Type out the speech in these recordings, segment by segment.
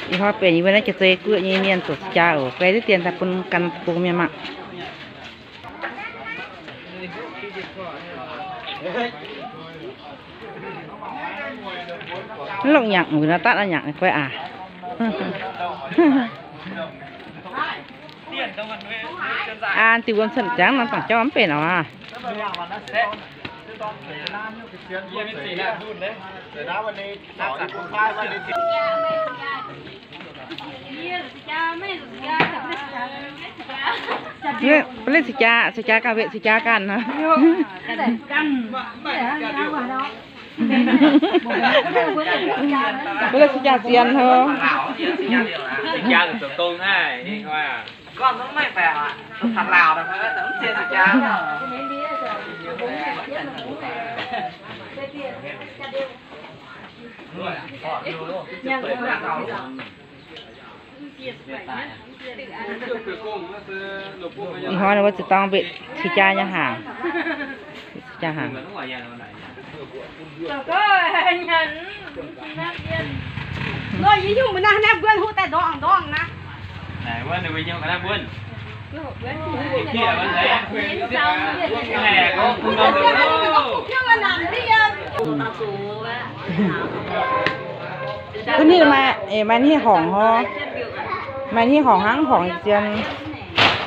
Ih hnoi benx yie mbuo naaiv jiex zei guoqv nyei mienh zoux si jaa oc, guai diqv dien daaih bun gan bung mienh mangc. Mv longc nyanc mbuo nor, daav nor nyanc guai aac. An diuh wuom cen jangv nor, bangc jauv mv benx oc. Mv leiz si jaa, si jaa ganh wetc si jaa ganh nor. Mv leiz si jaa zien hov. Ih hnoi ninh mbuo ziouc dorng mbuo si jaa nyei hnaangx. Si jaa hnaangx. Mv hiuv maaih, maaih hniev horngc hov. Maaih hniev horngc hnangv horngc zien.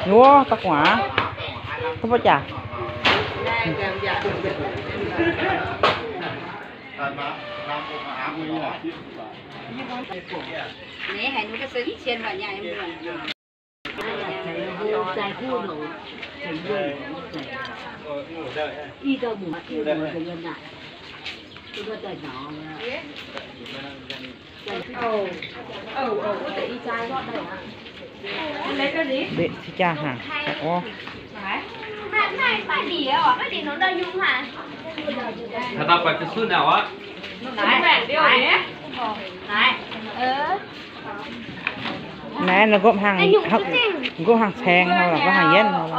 Wuov, da'guangc. Duqv mbuo jaax. Mbeqc si jaa hnaangx orv. Naaiv nor nqopv hnaangx, nqopv hnaangx caeng nor, nqopv hnaangx yienv nor.